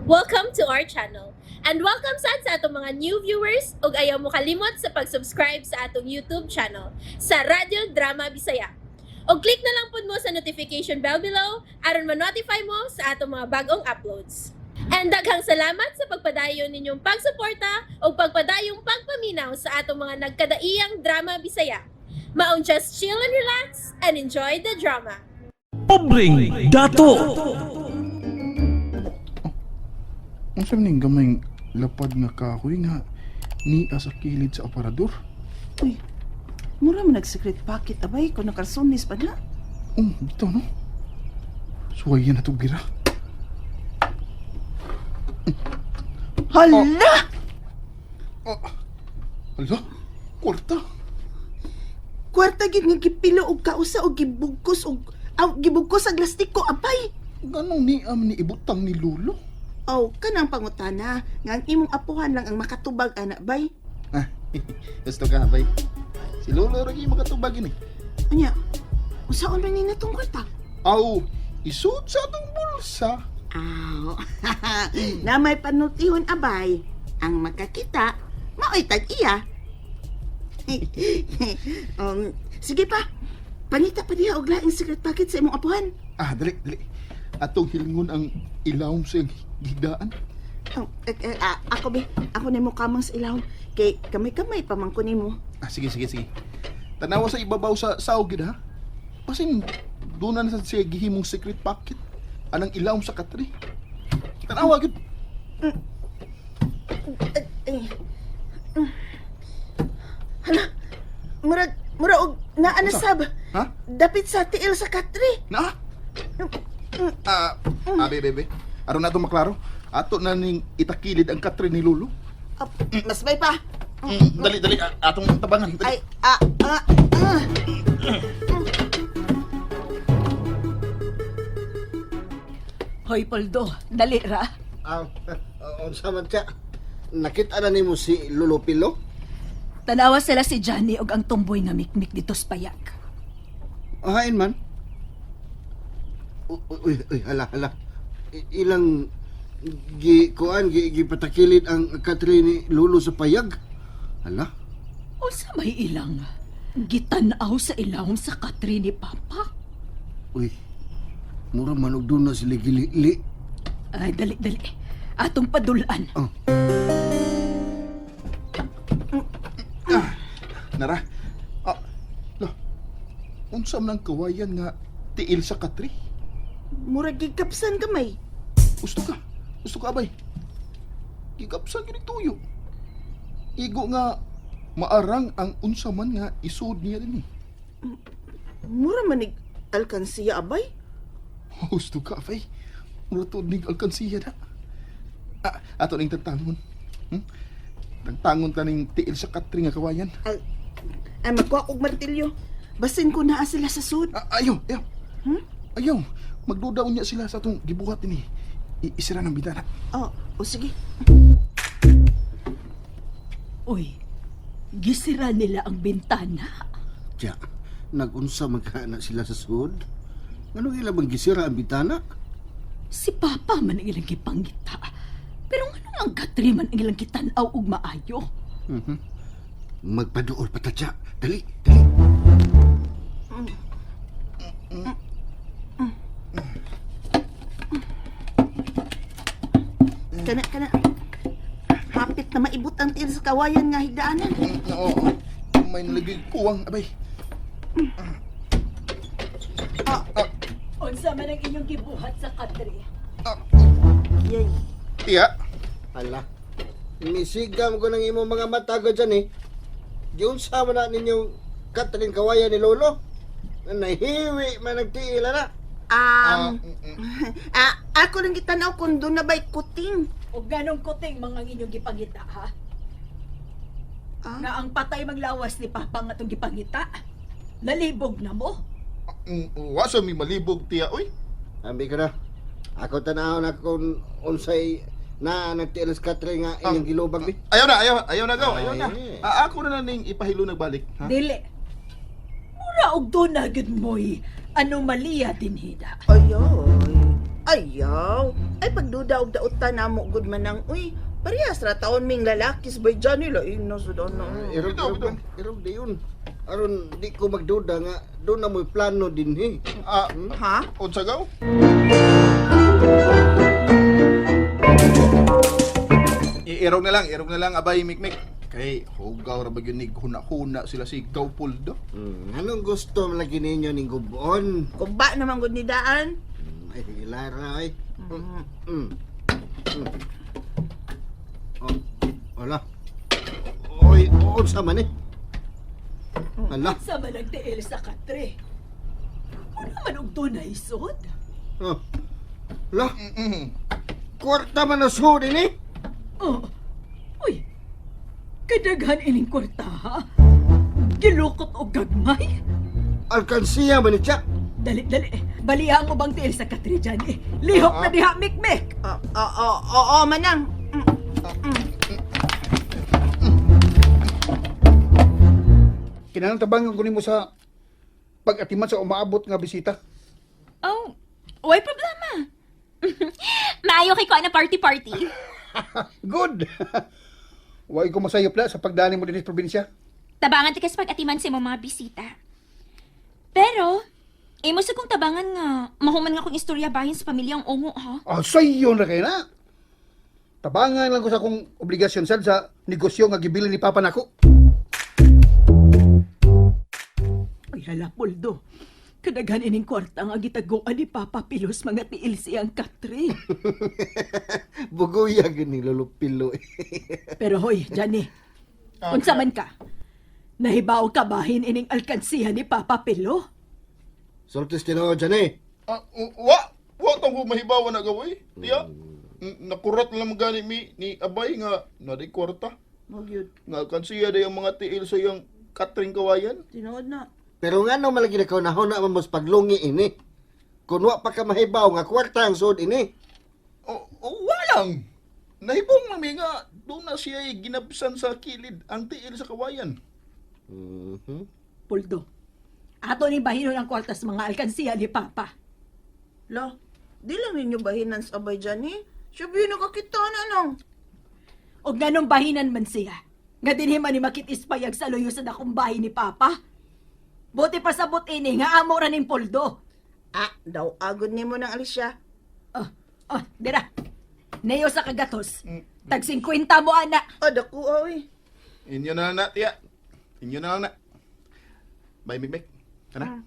Welcome to our channel. And welcome sad sa atong mga new viewers ug ayaw mo kalimot sa pag-subscribe sa atong YouTube channel sa Radyo Drama Bisaya. Og click na lang pud mo sa notification bell below aron ma-notify mo sa atong mga bagong uploads. And daghang salamat sa pagpadayon ninyong pagsuporta ug pagpadayong pagpaminaw sa atong mga nagkadaiyang drama Bisaya. Maong just chill and relax and enjoy the drama. Pobreng Dato. Unsa man ning gamayng lapad nga kahoy nga nia sa kilid sa aparador? Uy, mura man nag-secret pocket abay kung nakalsunis pa na. Oh, bitaw no. Suwayan na to gira. Hala! Hala, kwarta. Kwarta gid nga gipilo og kausa og gibugkos og aw gibugkos ang lastiko abay. Ganong niam ni ibutang ni Lolo? Aw, kanang pangutana nga ang imong apuhan lang ang makatubag ana bay. Ah, gusto ka bay. Si Lolo ra gyud makatubag ini. Anya, unsaon man ni natong kwarta? Aw, isud sa atong bulsa. Aw, na may panultihon abay. Ang makakita, maoy tag-iya. Sige pa, pangita pa diha og laing secret pocket sa imong apuhan. Ah, dali, dali. Atong hilingon ang ilawom sa iyang higdaan. Oh, ako be, ako nimo kamang sa ilawom kay kamay-kamay pa man ko nimo. Ah, sige, sige, sige. Tanawa sa ibabaw sa saog gid ha. Basin doon na sa siya gihimong secret pocket. Anang ilawom sa katri. Tanawa gid. Eh. Hala, murag mura og naa na Unsa? sab. Ha? Dapit sa tiil sa katri. Na? Ah, abe, bebe. Aron na ito maklaro. Ato na ning itakilid ang katri ni Lolo. Ah, mas may pa. Dali, dali. Atong tabangan. Dali. Ay, ah, ah, ah. Hoy, Poldo, dali ra. Ah, unsa man siya? Nakita na nimo si Lolo Pilo? Tanawa sila si Johnny og ang tumboy nga mikmik dito sa payag. Ahain man. Uy, uy, hala, hala. Ilang gi kuan gi gipatakilid ang katri ni Lolo sa payag. Hala. Unsa may ilang gitan-aw sa ilawom sa katri ni Papa? Uy. Mura man og doon na sila gilili. Ay, dali, dali. Atong padulan. Oh. Nara. Ah, lo. Unsa man ang kawayan nga tiil sa katri? Murag gigkapsan kamay. Gusto ka. Gusto ka, abay. Gigapsan gid tuyo. Igo nga maarang ang unsa man nga isod niya dinhi. Mura manig alkansiya abay. Gusto ka, abay. Mura tuod ning alkansiya na. Ah, ato ning tagtangon. Tagtangon ta ning tiil sa katri nga kawayan. Ay, ay magkuha og martilyo. Basin ko naa sila sa sud. Ah, ayaw, ayaw. Ayaw. Magduda unya sila sa atong gibuhat ini. Isira ng bintana. Oh, o sige. Uy, gisira nila ang bintana. Tiya, nagunsa man ka na sila sa sud? Nganong ila bang gisira ang bitana? Si Papa man ang ilang gipangita. Pero nganong ang katri man ang ilang gitan-aw og maayo? Magpaduol pa ta tiya. Dali, dali. Kana kana. Hapit na maibot ang tiil sa kawayan nga higdaanan. Oo. May nalagay kuwang, abay. Ah, Unsa man ang inyong gibuhat sa katri? Ah, yay. tiya. Hala. Misigam ko ng imong mga mata ko dyan eh. Giunsa man na ninyong Catherine Kawayan ni Lolo. Nahiwi man nagtiila na. Ah, ako lang gitanaw kung doon na ba'y kuting. Og ganong kuting mga ang inyong gipangita, ha? Ah? Nga ang patay manglawas ni Papa nga itong gipangita. Nalibog na mo. Wa sa mi malibog tiya, oy. Ambi ko na. Ako tanaw na kung unsay na nagtiila sa Catherine nga inyong gilubag bi. Ayaw na, ayaw, ayaw na gaw, ayaw na. Ay. Ah, ako na lang ning ipahilo nagbalik, ha? Dili. Mura og doon na gud mo'y anomalya din hida. Ayoy. Ayaw. Ay pagduda og dautan namo gud manang uy. Parehas ra taon ming lalaki sa bay Johnny lain na sud ana. Irog, Bitaw, irog, bitaw. irog di yun. Aron di ko magduda nga doon na mo'y plano din eh. Ah, Ha? unsa gaw? Irog na lang abay mikmik. Kay hugaw ra ba gyud ni huna-huna sila si Gaupoldo. Anong gusto man lagi ninyo ning gubon? Kuba naman gud ni daan. Ay, Lara ay. Mm. Mm. Oh, wala. Oy, unsa man eh? Ala. Sa man ang tiil sa katre. Wala man og dunay sud. Oh. Ala, Mm. kwarta man na sud ini. Oh. Uy. Kadaghan ining kwarta ha. Gilukot og gagmay. Alkansiya man ni siya. Dali, dali. Baliha ang ubang tiil sa katre dyan eh. Lihok na diha, mikmik. Oo, oo, oo, manang. Kinahanglan tabangan ko nimo sa pag-atiman sa umaabot nga bisita. Oh, way problema. Maayo kay ko na party-party. Good. Wa ko masayop la sa pagdani mo dinhi sa probinsya. Tabangan ti kas pag-atiman sa imong mga bisita. Pero, imo sa kong tabangan nga, mahuman nga kong istorya bahin sa pamilyang ungo, ha? Ah, sayo na kay na. Tabangan lang ko sa akong obligasyon sad sa negosyo nga gibili ni Papa nako. Uy, hala, Poldo. Kadaghan ining kwarta nga gitaguan ni Papa Pilos mga tiil siyang katre. Buguya gini Lolo Pilo. eh. Pero hoy, Johnny. Unsa man ka? Nahibaw ka bahin ining alkansiya ni Papa Pilo? Sultis tinuod dyan eh. Ah, wa wa tong ko mahibaw na gaway. Tiya. Nakurat na lang gani mi ni abay nga naday kwarta. Mo gyud. Nga alkansiya day ang mga tiil sa iyang Katring Kawayan. Tinuod na. Pero nga no malagi na kaunahon na mo paglungi ini. Kun wa pa ka mahibaw nga kwarta ang sud ini. O, o wa lang. Nahibong mami nga doon na siya ginabsan sa kilid ang tiil sa kawayan. Mhm. Poldo, ato ni bahinon ang kwarta sa mga alkansiya ni Papa. Lo, di lang ninyo bahinan sa abay Johnny. Siya ba yun nakakita na lang? Og nganong bahinan man siya. Nga dinhi man ni makitis payag sa luyo sa dakong bahin ni Papa. Buti pa sabot ini nga amo ra ning Poldo. Ah, daw agod nimo ng Alicia. Oh, oh, dira. Neyo sa kagatos. Tag 50 mo ana. Oh, dako oy. Inyo na lang na, tiya. Inyo na lang na. Bye, Mikmik. Kana?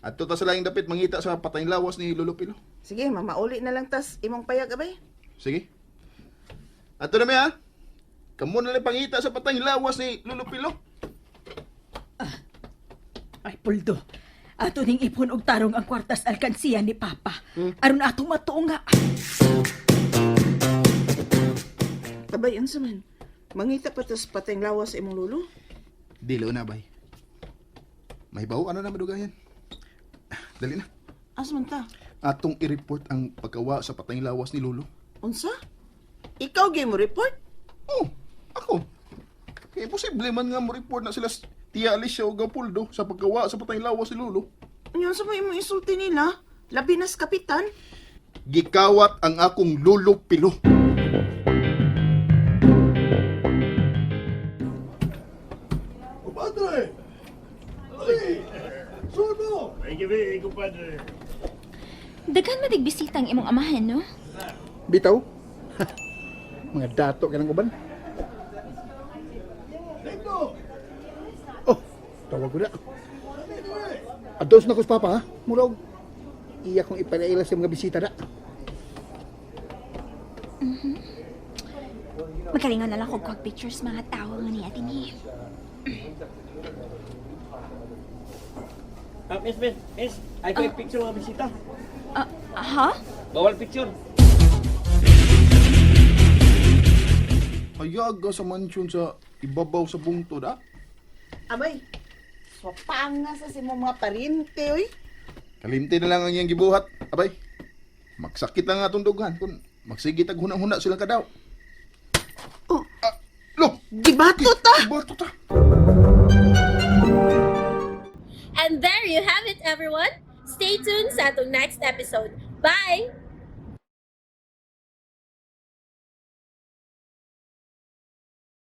Adto ta sa laing dapit mangita sa patayng lawas ni Lolo Pilo. Sige, mamauli na lang tas imong payag abay. Sige. Adto na mi ha. Kamo na lang pangita sa patayng lawas ni Lolo Pilo. Ay, Poldo. Ato ning ipon og tarong ang kwartas alkansiya ni Papa. Aron atong matuo nga. Abay, unsa man? Mangita pa tas patayng lawas sa imong lolo. Dilo na, bay. May bawo ano na madugayan. Dali na. Asa man ta? Atong i-report ang pagkawa sa patayng lawas ni Lolo. Unsa? Ikaw gyud mo report? Oh, ako. Kaya posible man nga mo report na sila Tia Alicia o Gapuldo sa pagkawa sa patayng lawas ni Lolo. Unya unsa man imong insulti nila? Labi na sa kapitan. Gikawat ang akong Lolo Pilo. Compadre! Ay! Suno! Daghan madigbisita ang imong amahan, no? Bitaw. Mga dato ka ng uban. Oh, tawag ko na. Ados na ko sa papa, ha? Murag, iya kong ipanaila sa mga bisita na. Magkalingaw na lang kog kuhag pictures mga tao nga niya dinhi. Ah, miss, miss, miss, ay ko picture mga bisita. Ah, ha? Bawal picture. Hayaga sa mansyon sa ibabaw sa bungtod, ah. Abay, swapanga sa imong mga parente oy. Kalimti na lang ang iyang gibuhat, abay. Magsakit lang atong dughan kung magsige tag huna-huna silang kadaw. Oh. Ah, lo, Gibato ta. bato ta. And there you have it, everyone. Stay tuned sa atong next episode. Bye!